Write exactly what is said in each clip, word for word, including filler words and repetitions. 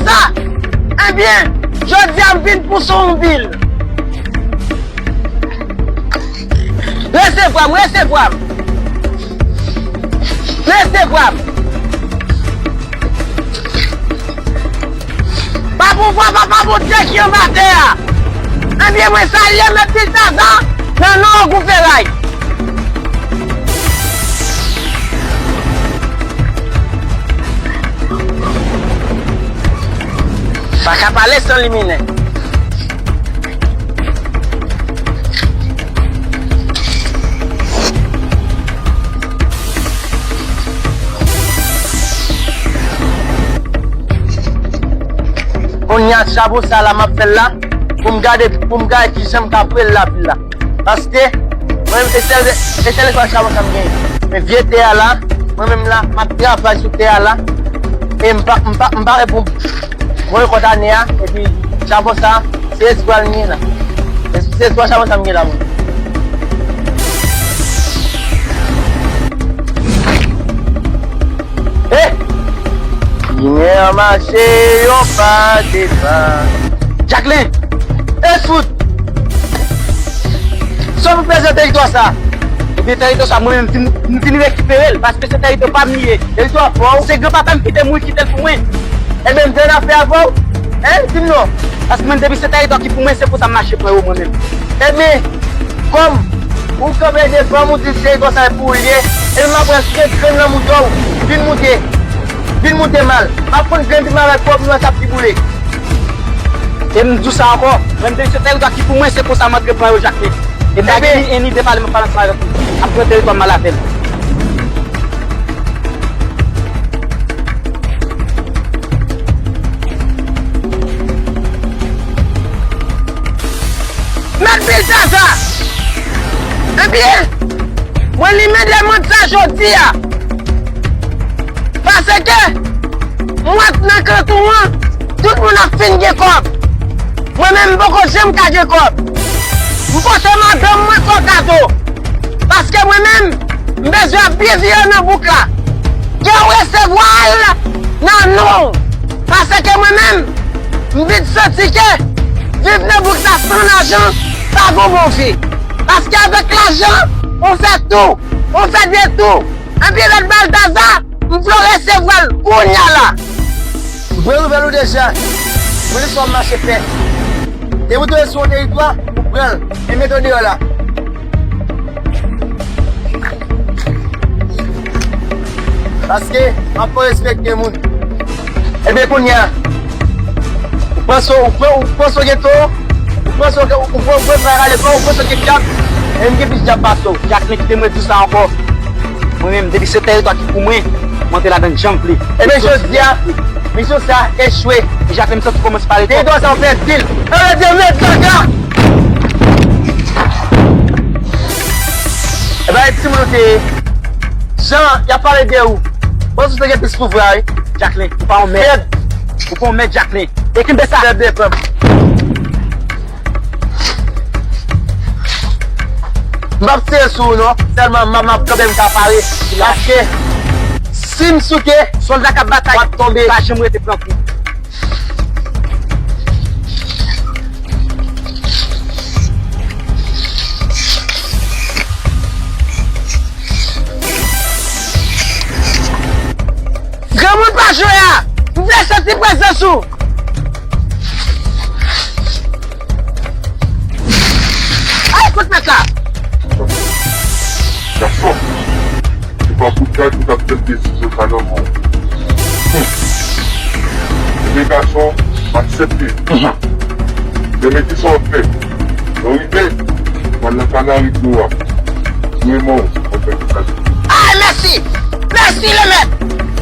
Sa, ebyen, jodi a m vin pou Sonvil. Resevwa m, resevwa m. Resevwa m. Pa pouvwa Papa Bondye ki anba tè a. Ebyen, mwen salye Mèt Biltaza nan non Ogou Feray. Pa ka pale san liminen. Kounye a, chabon sa la, m ap fè l la, pou m gade, pou m gade kijan m ka voye l la pil la. Paske, mwen menm, se sèl, se sèl espwa chabon sa m genyen. Men vye tè a la, mwen menm la, m ap travay sou tè a la, e m pa, m pa, m pare pou mwen rekòt ane a, epi chabon sa, se espwa l m genyen la. Se, se espwa chabon sa m genyen la, mwen. Eh! Limyè mache yon pa de pa. Jacqueline! E fout! Sa w pou fè nan teritwa sa? Ebyen, teritwa sa, mwen menm, m vin, m vin rekipere l, paske se teritwa pa m li ye. Teritwa pa w? Se granpapa m ki te mouri, kite l pou mwen. Ebyen, m te nan afè avè w? Hein? Di m non. Paske mwen, depi se teritwa ki pou mwen, se pou sa m mache pran yo mwen menm. Ebyen, kòm ou kanpe devan m, ou di se konsa pou w ye, ebyen, m ap pran chak grenn nan mouton w. Vin moute. Vin moute mal. M ap pran grenn pi mal ak pwòp nou an k ap piboule. E m di w sa ankò, mwen, depi se teritwa ki pou mwen, se konsa m antre pran yo, Jacqueline. E m pa gen ni, ni de pale, m ap pale ansanm avèk ou. M ap pran teritwa m mal avè l. Mèt Biltaza! Ebyen, mwen limen demwòt sa jodi a. Paske, mwòt nan kanton an, tout moun ap fin gen kòb. Mwen menm, m poko janm ka gen kòb. M pote madanm mwen kò gado. Paske mwen menm, m bezwen ap byen viv nan bouk la. Ke w resevwa l nan non w. Paske mwen menm, m vin santi ke viv nan bouk la san lajan, pa gon bon vi. Paske avèk lajan, ou fè tou, ou fè de tou. Ebyen, Mèt Biltaza, m vle w resevwa l kounye a la. Mwen nouvèl ou deja. Mwen se sa w ap mache fè. Depi w tonbe sou yon teritwa, ou pran l e mete w deyò la. Paske m ap fè w respekte moun. Ebyen, kounye a, ou panse, ou panse, ou panse w gen tò, ou panse w gen, ou panse w gen bagay, ou panse w gen dyab, e m gen plis dyab pase w. Jacqueline, kite mwen di w sa ankò. Mwen menm, depi se teritwa ki pou mwen, mwen antre ladan l jan m vle. Ebyen, jodi a, misyon sa echwe. E Jacqueline, m santi w kòmanse pale twòp. Teritwa sa w pèdi l. Ebyen, Mèt Biltaza! Ebyen, e timoun ou te ye. Jan y ap pale de ou. Bon, si w te gen plis pouvwa, wi. Jacqueline, ou pa yon mèt. Ou pa yon mèt, Jacqueline. E kenbe sa. Fèb de pèp. M p ap tire sou ou non, sèlman m ap, m ap kanpe m ka pare. Paske si m souke, sòlda k ap batay, w ap tonbe, pa janm rete pran kou. Granmoun pa jwe a, m vle santi prezans ou. Ay, kout mèt la! Gason, se pa pou gad ou t ap pran desizyon sa nan men w. Ebyen gason, m aksepte. Ebyen men kisa w ap fè? Lè w rive, w al nan Kanari Gwo a. Vre mò, w ap fè tout sa. Ay, mèsi! Mèsi, Lemèt!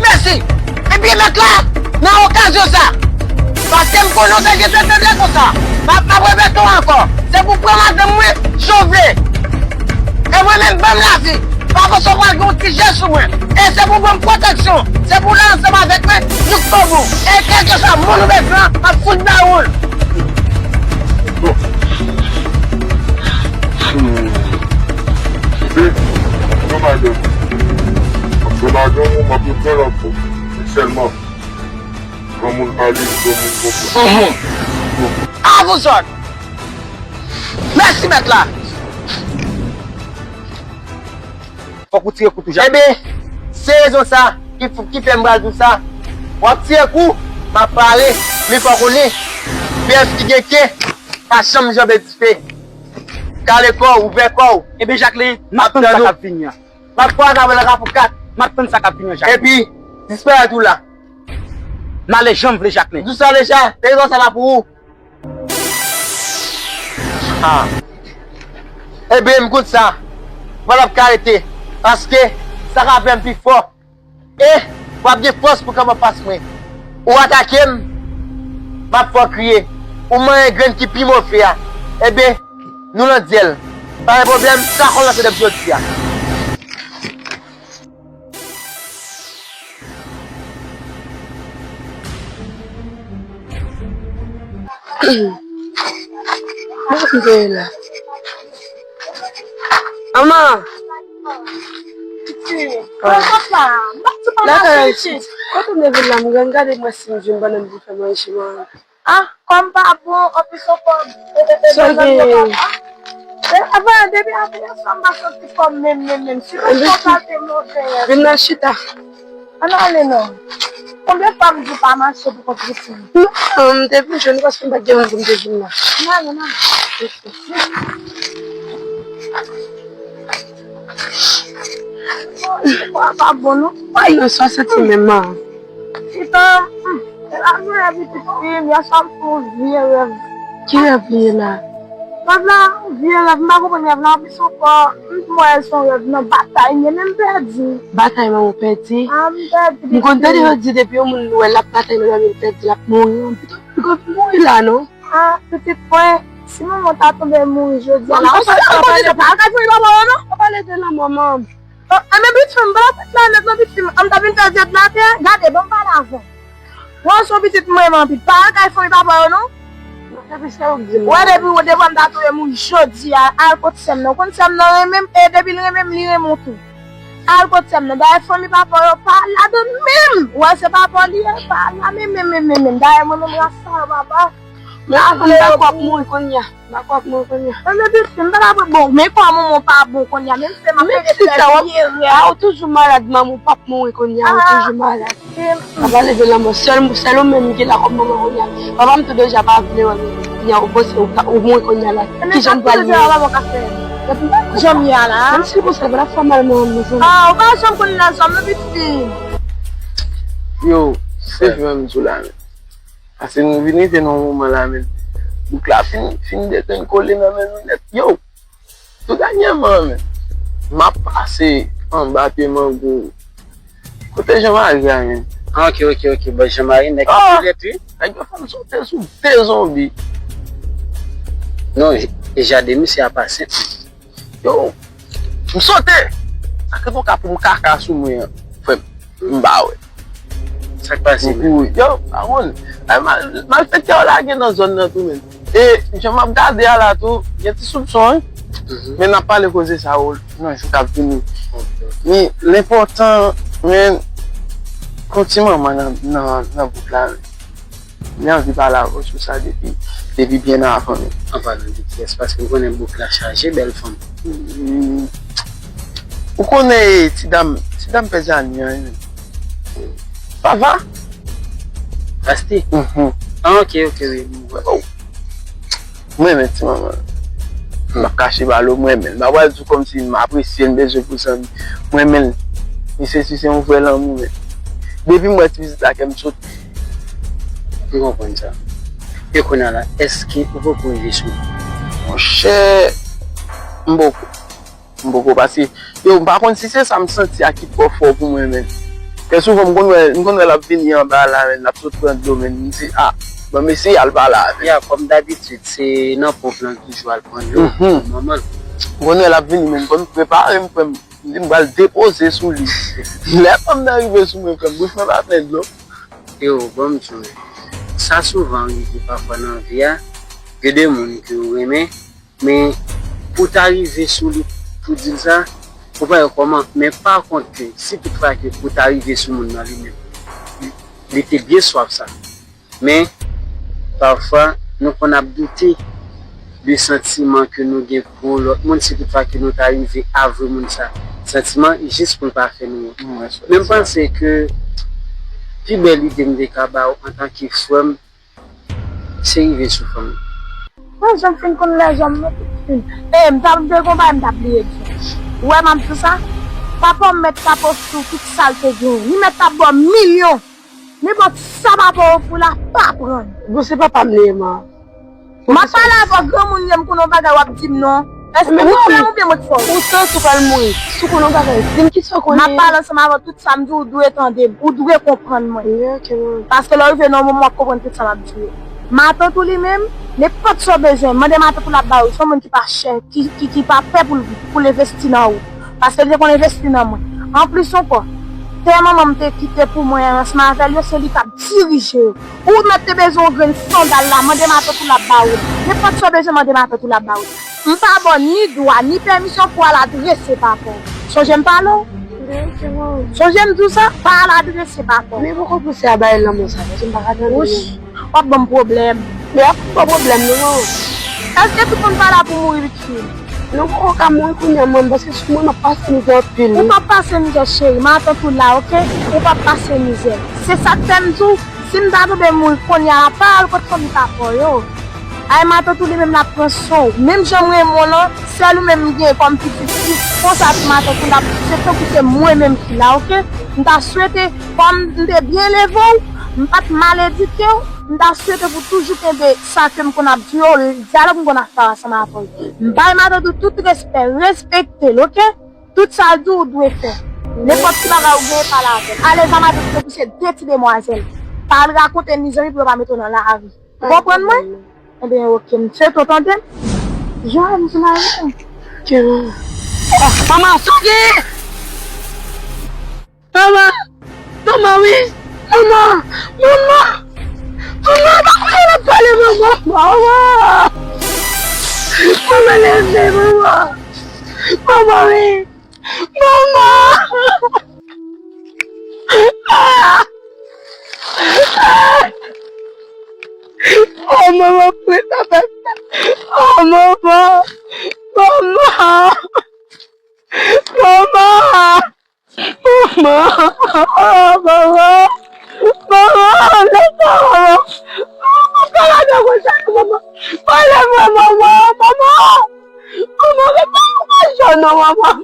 Mèsi! Ebyen, mèt la, nan okazyon sa, paske m konnen w te gentan tande konsa, m ap, m ap repete w ankò, se pou pran madanm mwen, jan w vle. E mwen menm, ban m lavi, pa konsa w pral gen yon ti je sou mwen. E se pou ban m pwoteksyon, se pou w la ansanm avèk mwen, jouk o bout. E kèlkeswa moun ou bezwen an, m ap fout ba ou l. Bon. Hmm. Koute, pran madanm ou. Pran madanm ou, m ap reprann ankò. Men sèlman, granmoun Mhm. À vous autres. Mèsi, mèt la. Fòk ou tire kout ou, Jak. Ebyen, se rezon sa ki, ki fè m pral di w sa. W ap tire kou, m ap pale, men fò w konnen, pyès ki gen ke, pa janm janbe dife. Kale kò w, ouvè kò w. Ebyen, Jacqueline, m ap tann sa k ap vini an. M ap kwaze avè l rapou kat. M ap tann sa k ap vini an, Jacqueline. Epi, disparèt ou la. M ale jan m vle, Jacqueline. Di w sa deja, se rezon sa la pou ou. Ha. Ebyen, m konn sa. Mwen ap ka rete. Paske sa ka fè m pi fò. E w ap gen fòs pou kanpe anfas mwen. Ou atake m, m ap fè w kriye. Ou manyen grenn ki pi move a. Ebyen, nou nan dyèl. Pa gen pwoblèm, sa kòmanse depi jodi a. Manman! Lakay, kote m te vin la, m gade mwen si m jwenn bannann pou fè manje mwen. Ah, kòm pa bon, anplis ankò, e, e, e, sa bannann yo gen? Papa. E, e, depi apre yè swa, m pa santi kò m menm, menm, menm. Si pa sa, te move. Vin nan chita. Ann ale non. Konbyen fwa m di w pa mache pou kont pitit ou? Non, m te vin jwenn paske m pa t gen moun pou m te vin la. Ann ale, ann ale. Wa pa bon non. Ay, yon swa soti menm an. Pitit, hmm, e la m wè pitit fi m, yè swa m fè yon vye rèv. Ki rèv li ye la? Rèv la, vye rèv, m pa konprann rèv la, anplis ankò, m wè se yon rèv nan batay m ye, men m pèdi. Batay manman w pèdi? Ah, m pèdi. M konn tande yo di depi yon moun wè l ap batay nan dòmi l pèdi, l ap mouri, pito l mouri la non. Ah, pitit mwen, si manman w ta tonbe mouri jodi a la, ou pa pale de, pa pale de lanmò non. Pa pale de lanmò manman. Oh, enben pitit fi m, pa la tèt la nèt non pitit fi m, an m ta vin fè zye dlatè, gade, ban m pale avè w. Ou wè se yon pitit m renmen anpil, pa al kay fanmi papa yo non. Ou wè depi, depi w ta tonbe mouri jodi a, al kot sè m nan, ou konn sè m nan renmen m, e depi l renmen m, li renmen w tou. Al kot sè m nan, dayè fanmi papa yo pa ladan menm, ou wè se papa w li ye, pa la menm, menm, menm, menm, menm, dayè mwen menm ras sa yo papa. Men avan m ta kwè w ap mouri kounye a. M pa kwè w ap mouri kounye a. Mwen menm pitit, m pa ta bon, men kòman mwen pa bon kounye a, menm se m ap rete fè vye rèv. A, ou toujou malad, manman, ou p ap mouri kounye a, ou toujou malad. Pa pale de lanmò, sèl, sèl ou menm ki la kòm manman kounye a. Papa m tou deja pa vle wè m kounye a, ou panse ou ka, ou mouri kounye a la. Ki jan m pral mouri? Jan m ye a la. Menm si konsa, l ap fè mal manman m, mezanmi. A, ou pa janm konn nan zòn nan, pitit fi. Yo, se jwenn m sou la, men. Paske nou vin rive nan yon moman la, men bouk la fin, fin detenn kole nan men nou nèt. Yo! Tou dènyèman, men, m ap pase anba pye mango. Kote Jean Marie a, men? Ah, ok, ok, ok. Bon, Jean Marie, nèg ki nèt, wi. Nèg yo fè m sote sou de zonbi. Non, e, e jade misye a pa senp. Yo, m sote! Sa k tonka pou m kaka sou mwen an, frè m. M pa wè. Sa k pase, men? M kouri. Yo, pa konn. Ay, mal, malfektè yo lage nan zòn nan tou, men. E jan m ap gade a la tou, gen ti soupson, wi. Mhm. Men n ap pale koze sa yo nan jou k ap vini. Ok, ok. Men lenpòtan, men, gon ti manman nan, nan, nan bouk la, men. M anvi pale avè w sou sa depi, depi byen avan, men. An palan de kiyès? Paske m konnen bouk la chaje bèl fanm. Hmm. Ou konnen, ti dam, ti dam pèdi a ni an, wi. Papa? Asti? Mhm. Ah, ok, ok, wi. Oh. Mwen renmen ti manman. M ap kache pale w, mwen renmen l. M ap pral di w kòmsi m apresye l, m bezwen pou zanmi. Mwen renmen l. Misye si se yon vrè lanmou, men. Depi m wè ti pitit la, kè m sot. M konprann sa. E kounye a la, èske ou poko rive sou li? Monchè, m poko. M poko, paske, yo, m pa konn si se sa m santi a ki twò fò pou mwen, men. Trè souvan, m konn wè, m konn wè l ap vini anba la, men, l ap sot pran dlo, men, m di, a, ban m eseye al pale avè l. Ya, kòm dabitid, se nan ponp lan toujou al pran dlo, mhm, pou manman l. M konn wè l ap vini, men, m konn prepare m, frè m, m di m pral depoze sou li. Lè fanm nan rive sou mwen, frè m, bouch mwen pa plen dlo. Yo, ban m di w, sa souvan rive pafwa nan vi a, gen de moun ke w renmen, men pou w ta rive sou li pou di l sa, ou pa wè kòman. Men pa kont ke, si toutfwa ke ou ta rive sou moun nan li menm, li, li te byen swaf sa. Men, pafwa, nou konn ap doute de santiman ke nou gen pou lòt moun, si toutfwa ke nou ta rive avwe moun sa santiman, jis pou l pa fè nou wont. Men m panse ke pi bèl ide m te ka ba w antanke frè m, se rive sou fanmi. Mwen janm fin konn lèzòm non tout fin. E, m t ap de konpay, m t ap bliye di. Ou wè m ap di sa? Papa w mèt t ap ofri w tout sa l te gen. Li mèt t ap ba w milyon. Nenpòt sa papa w ofri w la, pa pran. Bon, se papa m li ye, man. M ap pale avè w, granmoun ye, m konnen yon bagay w ap di m non. Èske ou frè m oubyen mwen k fò w? Ou santi w pral mouri. Si w konnen yon bagay, di m kisa w konnen. M ap pale ansanm avè w, tout sa m di w, ou dwe tande m, ou dwe konprann mwen. Paske lè w rive nan yon moman w ap konprann tout sa m ap di yo. Matant ou li menm, nenpòt sa w bezwen, mande matant ou l ap ba ou, se yon moun ki pa chè, ki, ki, ki pa pè pou l, pou l envesti nan ou. Paske li te konn envesti nan mwen. Anplis ankò, tè manman m te kite pou mwen ansanm avè l yo, se li k ap dirije yo. Ou mèt te bezwen yon grenn sandal la, mande matant ou l ap ba ou l. Nenpòt sa w bezwen, mande matant ou l ap ba ou l. M pa ba w ni dwa, ni pèmisyon pou w al adrese papa w. Sonje m pale w? Sonje m di w sa? Pa al adrese papa w. Men poko pouse a bay lanmò sa, paske m pa ka tande non. Wouch, w ap ban m pwoblèm. Men ap ban pwoblèm non, manman. Èske tout moun pa la pou mouri, pitit fi m? Non, poko ka mouri kounye a, manman, paske sou mwen, m ap pase mizè anpil, wi. Ou p ap pase mizè, cheri. Matant ou la, oke? Ou p ap pase mizè. Se sa k fè m di w, si m ta tonbe mouri kounye a la, pa al kot fanmi papa w yo. Ay, matant ou li menm l ap pran swen w. Menm jan m renmen w lan, sèl ou menm m gen kòm pitit fi. Konsa tou matant ou l ap, se tankou se mwen menm ki la, oke? M ta swete, kòm m te byen leve w, m pa t mal edike w, m ta swete pou toujou kenbe sa ke m konn ap di yo, dyalòg m konn ap fè ansanm avè w. M bay matant ou tout respè, respekte l, oke? Tout sa l di w, ou dwe fè. Nenpòt ti bagay ou genyen, pale avè l. Alèz a matant ou, tankou se de ti demwazèl. Pa al rakonte mizè yo pou yo pa mete w nan lari. Ou konprann mwen? Ebyen, oke, m swete w tande m. Jwenn m sou lari. Manman, sa w genyen? Manman! Manman, wi! Manman! Manman! Manman, pa konnen l ap pale, manman! Manman! Manman, leve, manman! Manman, wi! Manman! Ah! Ah! Oh, manman, pran sa fè sa. Oh, manman! Manman! Manman! Manman! Oh, manman! Manman! Leve, manman! Manman, pa gade konsa, manman! Pa leve, manman! Manman! Manman, men pa yon kochon non, manman.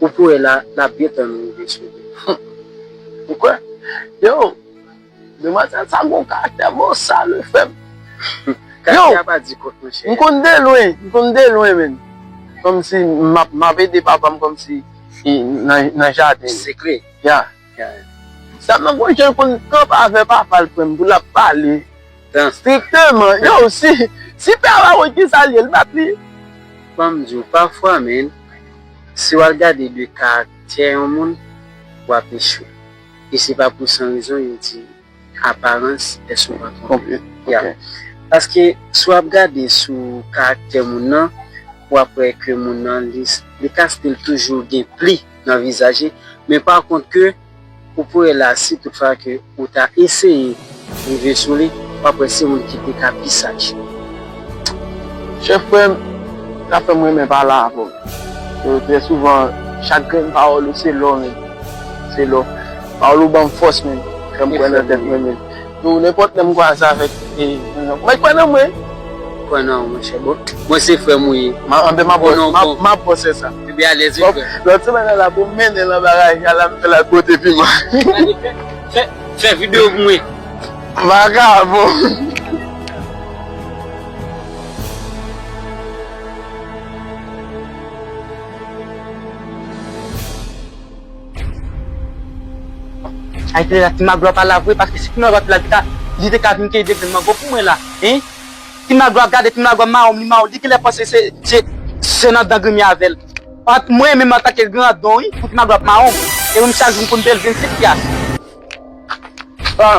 Ou pou wè la, l ap byen tann ou rive sou li. Ou kwè? Yo, demwazèl sa gon karaktè bosal, wi, frè m. Yo, karaktè a pa di kont, monchè. M konn de lwen, m konn de lwen, menn. Kòmsi m ap, m ap ede papa m kòmsi i nan, nan jaden. Sekrè. Ya. Ya. Sa m nan gon jan l konn kanpe avè papa l, frè m, pou l ap pale. Tan. Strikteman. Yo, si, si pè a pa konn kisa l ye, l bat li. Ban m di w, pafwa, menn, si w al gade de karaktè yon moun, w ap echwe. E se pa pou san rezon yo di, aparans, èske w pa twonpe? Twonpe, ya. Ok. Paske si w ap gade sou karaktè moun nan, w ap wè ke moun nan, li, li ka still toujou gen pli nan vizaj li, men pa kont ke ou pou wè la, si toutfwa ke ou ta eseye rive sou li, w ap wè se moun ki te ka pi saj. Chèf, frè m, sa fè m renmen pale avè w. Yo, trè souvan, chak grenn pawòl ou se lò, men. Se lò. Pawòl ou ban m fòs, men. Fè m kwè nan tèt mwen, men. Yo, nenpòt lè m kwaze avèk, e, mwen kwè nan mwen. Kwè nan ou, monchè. Bon, mwen se frè m ou ye. M ap, m ap, m ap, m ap panse sa. Ebyen, alèz, wi, frè. Lòt semèn nan la, pou m mennen l anba raje a la, m fè l al pote piman. Gade, fè, fè, fè videyo pou mwen. Vagabon. Ay, tande la, ti Maglo ap pale la vre, paske si ti Maglo ap pale la, li te ka, li te ka vin kenbe grenn mango pou mwen la, hein? Ti Maglo ap gade, ti Maglo ap mawon, li mawon, li genlè panse se, se, se nan dan grenmye avè l. Ant mwen menm antanke grandon, wi, pou ti Maglo ap mawon. E mwen chak jou m konn peye l vennsenk pyas. Ah,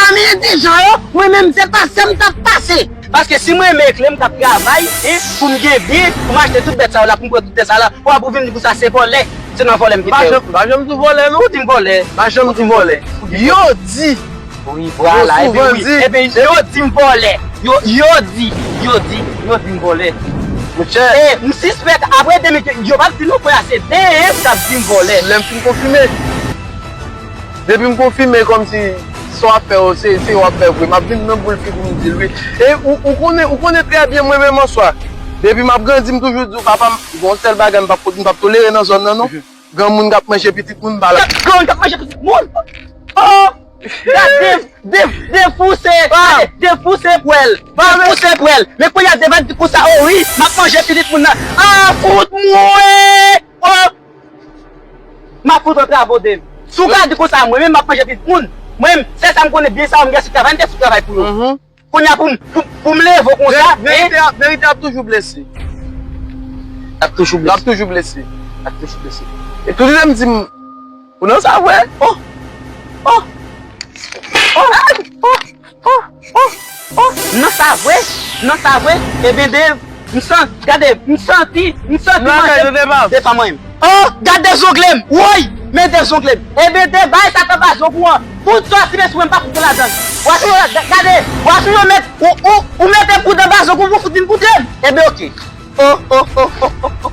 pa menm dejan yo, mwen menm se pase m t ap pase. Paske si mwen renmen kle, m t ap travay, en, pou m gen byen, pou m achte tout bèt sa yo la, pou m pran tout tè sa la, w ap vin di konsa se vòlè. Se nan vòlè m kite yo. M pa janm di w vòlè, non. Ou di m vòlè. M pa janm di w vòlè. Yo di. Wi, vwala, epi wi, epi yo di m vòlè. Yo, yo di, yo di, yo di m vòlè. Monchè. E, m sispèk, apre de minit, yo p ap di non, frè a se de, e, k ap di m vòlè. Lè m fin konfime. Depi m konfime kòmsi sa w ap fè yo, se, se yo w ap fè vre. M ap vin nan boul fi pou m di l wi. E ou, ou konnen, ou konnen trè byen mwen menm answa. Depi m ap grandi, m toujou di w, papa m, gen yon sèl bagay m p ap, m p ap tolere nan zòn nan, non. Granmoun k ap manje pitit moun, m pa la. Granmoun k ap manje pitit moun? Oh! Gade, de, de, defouse, gade, defouse pwèl. Defouse pwèl. Men kounye a, Dave di konsa, oh wi, m ap manje pitit moun nan. Ah, fout mwen! Oh! M ap fout antrave w, Dave. Si w ka di konsa, mwen menm m ap manje pitit moun. Mwen menm, sèl sa m konnen byen sa, m gen sou travay, m te sou travay pou yo. Kounye a pou m, pou, pou m leve w konsa, men verite a, verite a ap toujou blese. L ap toujou blese. L ap toujou blese. L ap toujou blese. E tout lè m di m, ou nan sa vre? Oh! Oh! Oh! Oh! Oh! Oh! Oh! Nan sa vre? Nan sa vre? Ebyen, Dave, m san, gade, m santi, m santi manje devan mwen. Oh, gade zongle m. Woy, men de zongle m. Ebyen, de bay sa t anba zong ou an. Tout sa ti mesye mwen pa fout ladan. W a sou yo, gade, w a sou yo met, ou, ou, ou mete poud anba zong ou, ou fout vin poudre m. Ebyen, oke. Oh, oh, oh, oh, oh, oh.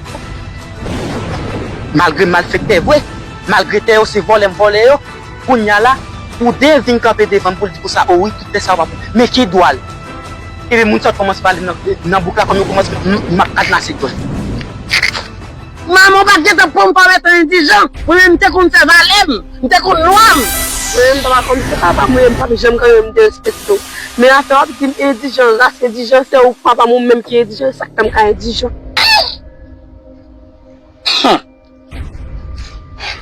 Malgre malfektè vre, malgre tè yo se vòlè m vòlè yo, kounye a la, pou de vin kanpe devan m pou l di konsa, oh wi, tout tè sa yo pa pou. Men ki dwa l? Epi moun sa kòmanse pale nan, nan bouk la, kòm yo kòmanse, m, m ap kadnase gòj. Manman w pa t gentan pran m kòm etan endijan. Mwen menm, m te konn fè valè m. M te konn lwa m. Mwen menm, papa, kòm se papa m ou ye, m p ap janm kanpe m derespekte w. Men afè w ap di m endijan, ras endijan, se ou papa m ou menm ki endijan, sa k fè m ka endijan.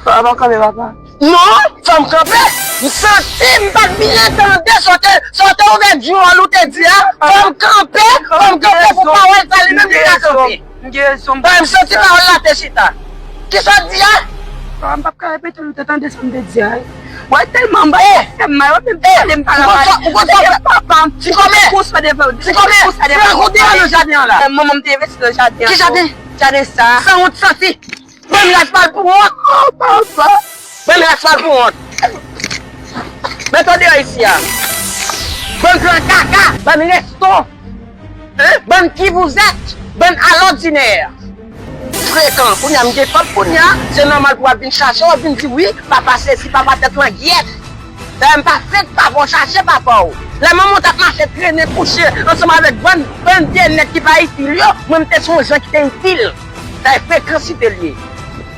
Papa, kanpe, papa. Non, fò m kanpe. M santi m pa t byen tande sa w te, sa w te ouvè dyòl ou te di a. Fò m kanpe, fò m kanpe pou pawòl sa li menm li ka kanpe. M gen rezon, m Bay, m santi pawòl la te chita. Kisa w di a? Papa, m p ap ka repete l, ou te tande sa m te di a wi. Mwen tèlman m bay fè m mal, ou menm tande m pa la mal. Ou konn sa w fè? Papa, m ti kòmè. Ti kòmè. Fè kote a nan jaden an la. Manman m te envesti nan jaden an. Ki jaden? Jaden sa. Sanwont santi. Bann ras mal pou wont. Oh, papa. Bann ras mal pou wont. Mete w deyò isi a. Bann gran kaka, bann resto. Hein? Bann ki vous êtes, bann alòdinè. Frekan, kounye a m gen kòb kounye a, se nòmal pou w ap vin chache, w ap vin di wi, papa sesi, papa tèt langyèt. Dayè m pa fenk papa w chache papa w. Lè manman w t ap mache trennen kouche ansanm avèk bann, bann vye nèg ki pa itil yo, mwen m te se yon jan ki te itil. Dayè frekansite l ye.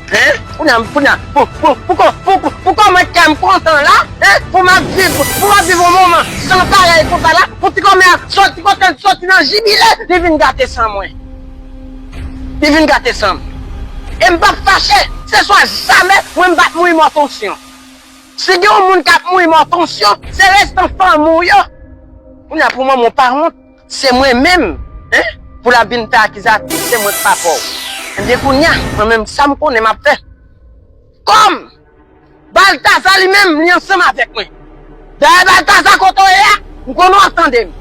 Hein? Kounye a, kounye a, pou, pou, pou, pou, pou, pou kòman kè m kontan la, hein? Pou m ap viv, pou m ap viv yon moman san parèy konsa la, pou ti kòmè a sòti kote l sòti nan jibile, li vin gate san mwen. Li vin gate san m. E m p ap fache, se swa jamè, mwen m p ap mouri mò tansyon. Si gen yon moun k ap mouri mò tansyon, se restan fanmi w yo. Kounye a pou manman w pa wont, se mwen menm, hein, pou l ap vin fè akizatris, se mwen k papa w. Ebyen kounye a, mwen menm sa m konnen m ap fè. Kòm Baltaza li menm, li ansanm avèk mwen. Dayè Baltaza kote w ye a, m konnen w ap tande m.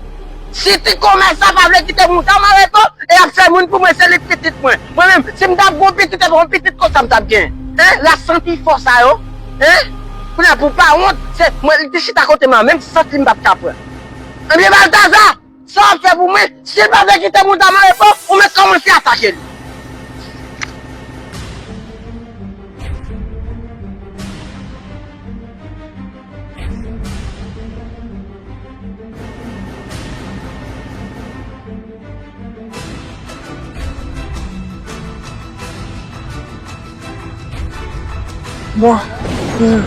Si ti kòmè sa pa vle kite m, ou ta mare to, e ap fè moun pou mwen, se li k pitit mwen. Mwen menm, si m t ap gon pitit, e pa yon pitit konsa m t ap gen. Hein? Ras santi fò sa yo. Hein? Kounye a pou pa wont, se mwen li te chita kote m la, menm sant li m p ap ka pran. Ebyen Baltaza, sa w ap fè pou mwen, si l pa vle kite m, ou ta mare to, ou mèt kòmanse atake li. Bon. Hmm.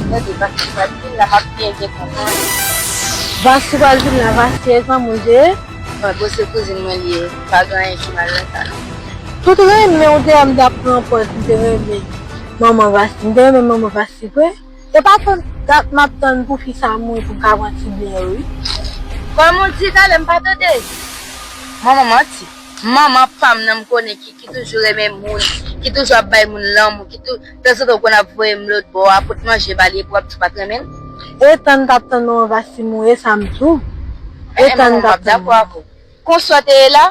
Gade, Vasi pral vin la, m ap byen gen kontan. Vasi pral vin la, Vasi e zanmi w ye? Mwen, bon, se kouzin mwen li ye. Pa gen anyen ki mal nan sa, non. Tout renmen w te, m t ap pran pòz, m te renmen manman Vasi. M te renmen manman Vasi vre. E pa tann dat m ap tann pou fi sa mouri pou m ka pran ti byen yo, wi. Kòm ou di talè, m pa tande. Manman manti. Manman pa m nan m konnen ki, ki toujou renmen moun, ki toujou ap bay moun lanmou, ki tou, tanzantan w konn ap voye m lòtbò a, pot manje ba li epi w ap di w pa t renmen l. E tann t ap tann manman Vasi mouri, e sa m di w. E tann t ap tann. Konswa te ye la?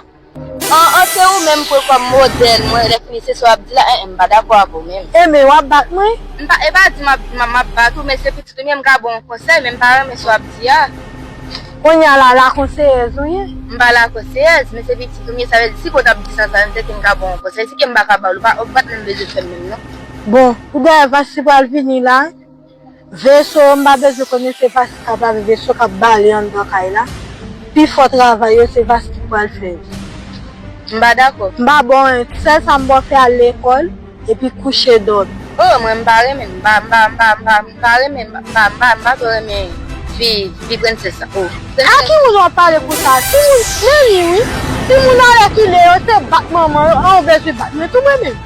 An, an, se ou menm pran kòm modèl mwen, lè fini se sa w ap di la, en, en, m pa dakò avè w menm. Enben, w ap bat mwen? M pa, e pa di m ap, m, m ap bat ou, men se pitit ou, men m ka ba w yon konsèy, men m pa renmen sa w ap di a. Kounye a la, lakonseyèz ou ye? M pa lakonseyèz, men se pitit ou m ye, sa vle di, si ke w t ap di sa, sa vle di ke m ka ba w yon konsèy, si ke m pa ka ba w l, ou pa, ou pa t menm bezwen fè m menm, non. Bon, pou dèyè Vasi pral vini la, Veso, m pa bezwen konnen se Vasi k ap lave veso, k ap bale anndan kay la. Pifò travay yo, se Vasi ki pral fè yo. M pa dakò. M pa bon, sèl sa m bon fè al lekòl, epi kouche dòmi. Oh, mwen m pa renmen, m pa, m pa, m pa, m pa, m pa renmen, m pa, m pa, m pa, m pa twò renmen vi, vi prensès sa. Oh. A ki moun w ap pale konsa? Timoun, men li wi. Timoun alèkile yo, se bat manman yo, an ou bezwen bat mwen tou mwen menm.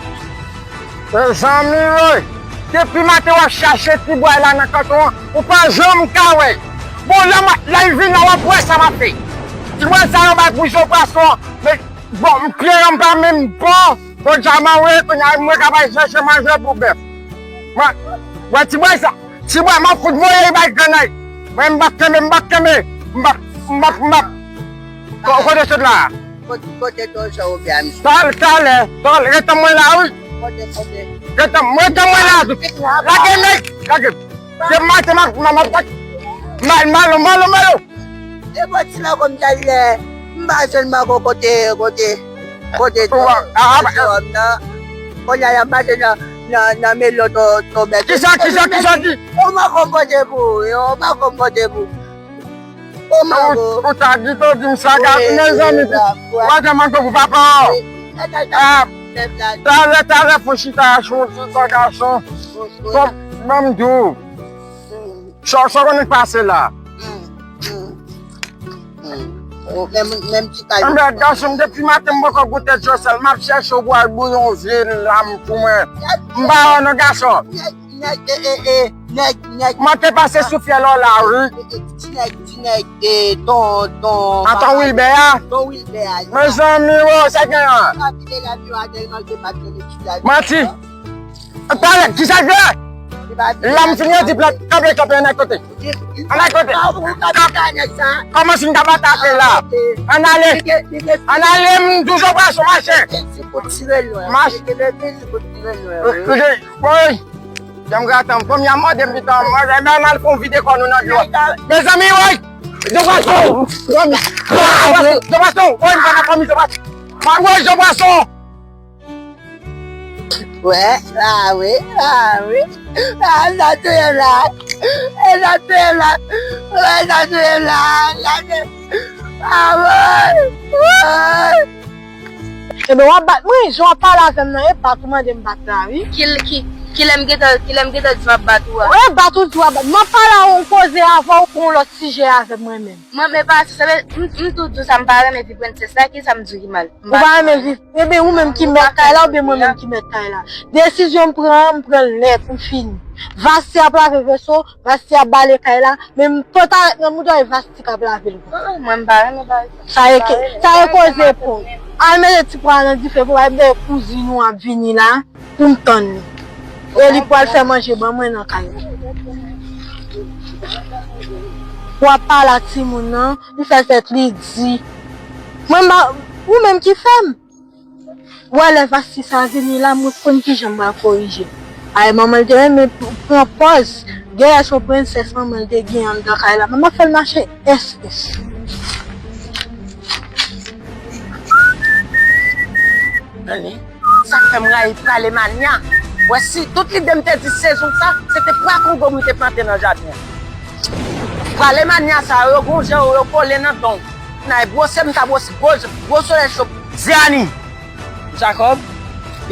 Mezanmi woy, depi maten w ap chache ti bway la nan kanton an, ou pa janm ka wè l. Bon, lè m, lè l vin la, w ap wè sa m ap fè. Ti bway sa yo bay pou je pwason an, men bon, m kleren m pa menm bon, bon djaman wi, kounye a mwen ka bay chèche manje pou bèf. Mwen, wè ti bway sa, ti bway m ap fout voye l bay grann nan. Mwen m p ap kenbe, m p ap kenbe, m p ap, m p ap, m p ap. Ko-, kote sot la? Kote, kote to jan ou fè a, misye? Talè, talè, talè, ret tann mwen la, wi. Kote, kote? Ret tann, ret tann mwen la, tou. Lage nèg, lage. Se maten, m ap, m ap, m ap, malo, malo, malo. E bò ti la kòm talè, m pa jwenn bako kote, kote, kote to, kote to nan. Kounye a, y ap mache nan, nan, nan melon to, to bèt. Kisa, kisa, kisa ki? Ou pa konn kote pou, ou pa konn kote pou. Ou, ou ta di to di m sa, gade, mezanmi. Ou pa janm antre pou papa w. Ah, talè, talè, fon chita sou yon ti kò gason. Bon, ban m di w. Sa, sa w konnen k pase la? Menm, menm ti kay. Anben, gason m, depi maten m poko goute djosèl, m ap chèche w pou al bouyon vye lam pou mwen. M pa wè non, gason. Nèg, nèg, e, e, e, nèg, nèg. Mwen te pase sou fyèl la, wi. Ti nèg, ti nèg, e, ton, ton. A ton Wilbè a? Ton Wilbè a. Mezanmi, wo, sa gen an? Manti. Talè, kisa k fè? Lam fini, yo di plat, kanpe, kanpe, ann al kote. Ann al kote. Kòman si n t ap atake la? Ann ale. Ann ale, m di w, Jobwason, mache. Mache. Woy. Janm gratan, fanmi a mòde m pito, mwen, men m al fè yon vide kò nou nan dlo. Mezanmi, woy! Jobwason! Jobwason! Jobwason! Woy, m pa nan fanmi Jobwason! Woy, Jobwason! Wè, la, wi, la, wi. La, sa touye m la. E sa touye m la. Wè, sa touye m la. Sa touye m. Ah, woy! Woy! Ebyen, w ap bat mwen, jan w ap pale avè m nan, e bat ou mande m bat la, wi. Ki, ki, kilè m gentan, kilè m gentan di w ap bat ou a? Wi, bat ou di w ap bat. Mwen pale a yon koze avè w pou yon lòt sijè avè mwen menm. Mwen, men pa, se, se, m, m tou di w sa, m pa renmen vi prensès la, ki sa m di w ki mal? Ou pa renmen vi, ebyen, ou menm ki mèt kay la, oubyen mwen menm ki mèt kay la? Desizyon m pran an, m pran l nèt, m fini. Vasti ap lave veso, Vasti ap bale kay la, men m pot arèt nan mouda e Vasti k ap lave l. Mwen, m pa renmen bagay sa. Sa e ke, sa e koze pou. Al mete ti pwa nan dife pou al bè kouzin ou ap vini la, pou m tann li. E li pral fè manje ban mwen nan kay la. W ap pale ak timoun nan, li fè tèt li di. Mwen, m pa, ou menm ki fè m. Wè lè Vasti sa vini la, mwen konn kijan m pral korije. Ay, manman l te renmen pran pòz. Genlè se yon prensès manman l te gen anndan kay la. Manman fè l mache S S. Tande, sa k fè m rayi prale manya. Wè si tout lide m te di sezon sa, se te pwa kongo m te plante nan jaden an. Prale manya sa yo, yo gon jan yo, yo kole nan don. N ay bwose m ta bwose gwo, gwo solèy cho. Ziani! Jacob,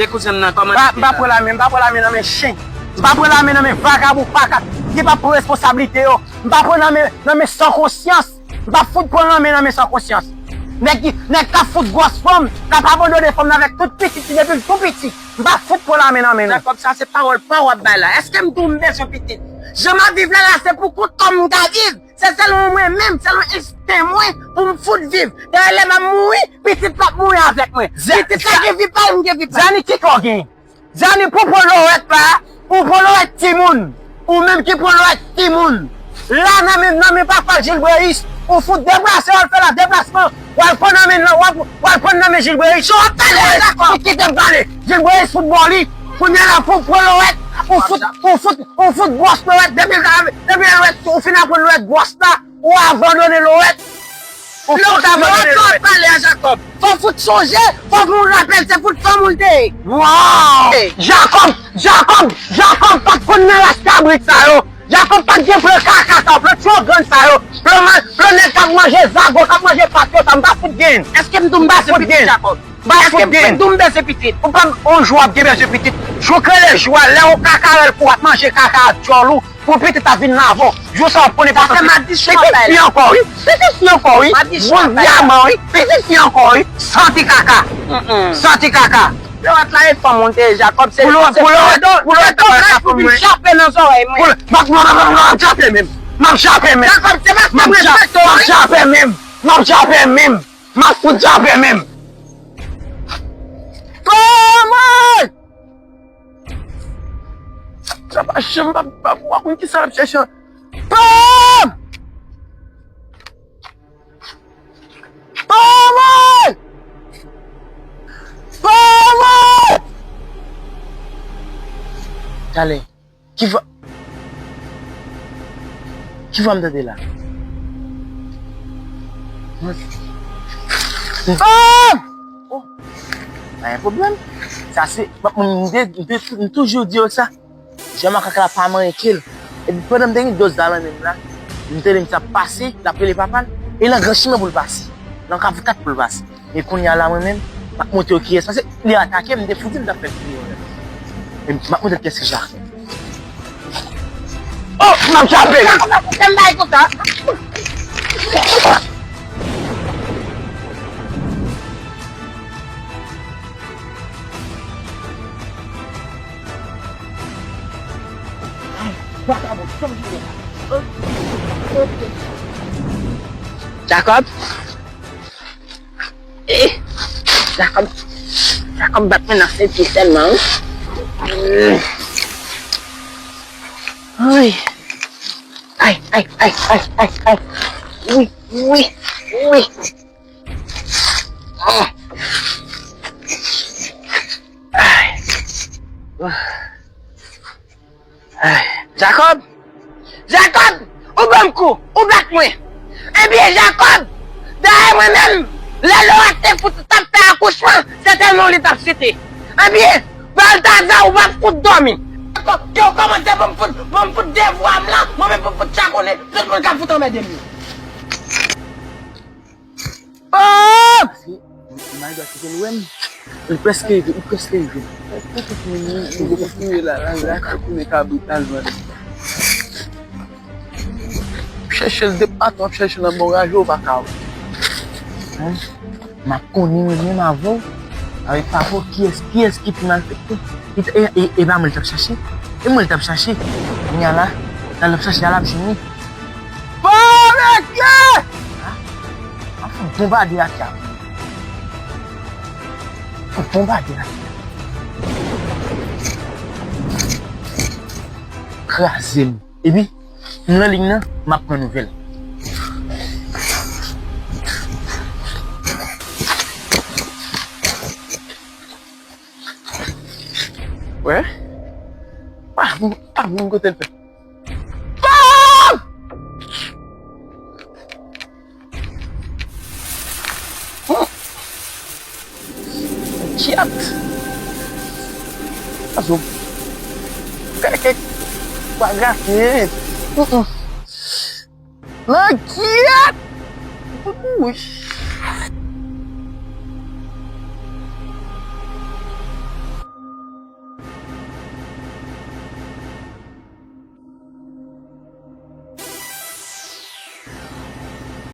gen kouzen m nan kòman. M pa pran lame, m pa pran lame nan men chen. M pa pran lame nan men vagabon pakat ki pa pran responsablite yo. M pa pran lame nan men san konsyans. M pa fout pran lame nan men san konsyans. Nèg ki, nèg k ap fout gwòs fanm, k ap abandone fanm nan avèk tout pitit li depi l tou piti. M pa fout pran lame nan men nou. Jacob, sa se pawòl pa w ap bay la. Èske m di w m bezwen pitit? Jan m ap viv la, la se pou kont kò m m ka viv. Se selon mwen menm, selon ensten mwen pou m fout viv. Dayè lè m ap mouri, pitit la ap mouri avèk mwen. Pitit la gen vi pa l, m gen vi pa m. Zani, ki kò w gen? Zani, pou pran lorèt la, pou pran lorèt timoun. Ou menm ki pran lorèt timoun. La nan men, nan men papa Jilbreyis, ou fout deplase, w al fè la deplasman, w al pran nan men, w al, w al pran nan men Jilbreyis. Jan w ap pale a, Jacob, ou kite m pale. Jilbreyis fout bò li. Kounye a la pou pran lorèt, ou fout, ou fout, ou fout bwòs lorèt, depi, depi lorèt, ou fin aprann lorèt bwòs la, ou abandone lorèt. Ou fout abandone lorèt. Lè w ap pale a Jacob, fò w fout sonje, fò w gen yon rapèl, se fout fanm ou l te ye. Waw! Jacob, Jacob, Jacob pa t konn nan ras kabrit sa yo. Jacob pa t gen plan kaka sa yo, plan tchogrenn sa yo, plan ma-, plan nèg k ap manje zago, k ap manje pat yo sa, m pa fout gen. Èske m di w m pa fout gen? Jacob? M pa fout gen. Èske m di w m bezwen pitit? Ou pa, yon jou w ap gen bezwen pitit. Jou k rele jou a, lè yon kakarèl pou w ap manje kaka a djòl ou, pou pitit la vin lavan w. Jou sa w ap konnen pa santi. Pitit fi ankò, wi. Pitit fi ankò, wi. Bon dyaman, wi. Pitit fi ankò, wi. Santi kaka. Santi kaka. Lè w ap lage fanm ou te Jacob, se pou lè w ap, pou lè w ap, pou lè w ap, pou lè w ap, pou vin chape nan zòrèy mwen. M ap, m ap, m ap, m ap chape menm. M ap chape menm. Jacob, se pa sa m respekte w, wi. M ap chape menm. M ap chape menm. M ap fout chape menm. Kòman? Sa pa janm pa, pa, pa konn kisa l ap chèche. Pam! Pam! Pam! Talè. Ki vwa, ki vwa m tande la? Pam! Oh! Pa gen pwoblèm. Sa se, m, m, m, m toujou di yo sa. Jan makak la pa manyen ke l. Epi pandan m te gen dòz la nan men m la, M te di m t ap pase, l ap rele papa l, e nan gran chimen pou l pase. Nan kafou kat pou l pase. E kounye a la, mwen menm, m ap montre yo kiyès. Paske li atake m, m te fou di m t ap fè l kriye, mwen menm. E m ap montre l kiyès ki Jakòb. Oh, m ap chape l! Kòman pou fè m bay konsa? Vakabon, sa m jere la. Jakòb. Eh, Jakòb. Jakòb bat mwen nan senti sèlman, wi. Ay. Ay, ay, ay, ay, ay, ay. Wi, wi, wi. Ah. Ay. Ay. Jakòb! Jakòb! Ou ban m kou! Ou bat mwen! Ebyen, Jakòb! Dayè mwen menm, lè Lora te fout t ap fè akouchman, sètènman w li t ap site. Ebyen, Baltaza, ou p ap fout dòmi! Ke w kòmanse pou m fout, pou m fout devwa m lan, mwen menm pou m fout chakonnen tout moun k ap fout anmède m yo. Oh! Maridwa ki vin wè m. Li prèske rive, li prèske rive. Ou kontinye la, la, la, kote kabrit la, jwenn. W ap chèche l de patou, w ap chèche l nan bon raje, ou pa ka wè. Hein? M ap konnen mwen menm avè w. Avèk papa w, kiyès, kiyès ki pi malfektè? E, e, e pa mwen l t ap chache? E mwen l t ap chache? Kounye a la, sa l t ap chache a, l ap jwenn li. Bon, mesye! A, a fout bonbade ak sa. Fout bonbade ak sa. Kraze m. Epi, m nan liy nan, m ap pran nouvèl. Wè? Pa, pa, pa, kote l fè? Pam! Kyèt! Azo. Kèk, kèk. Pa gate. Nan kyèt! Wi.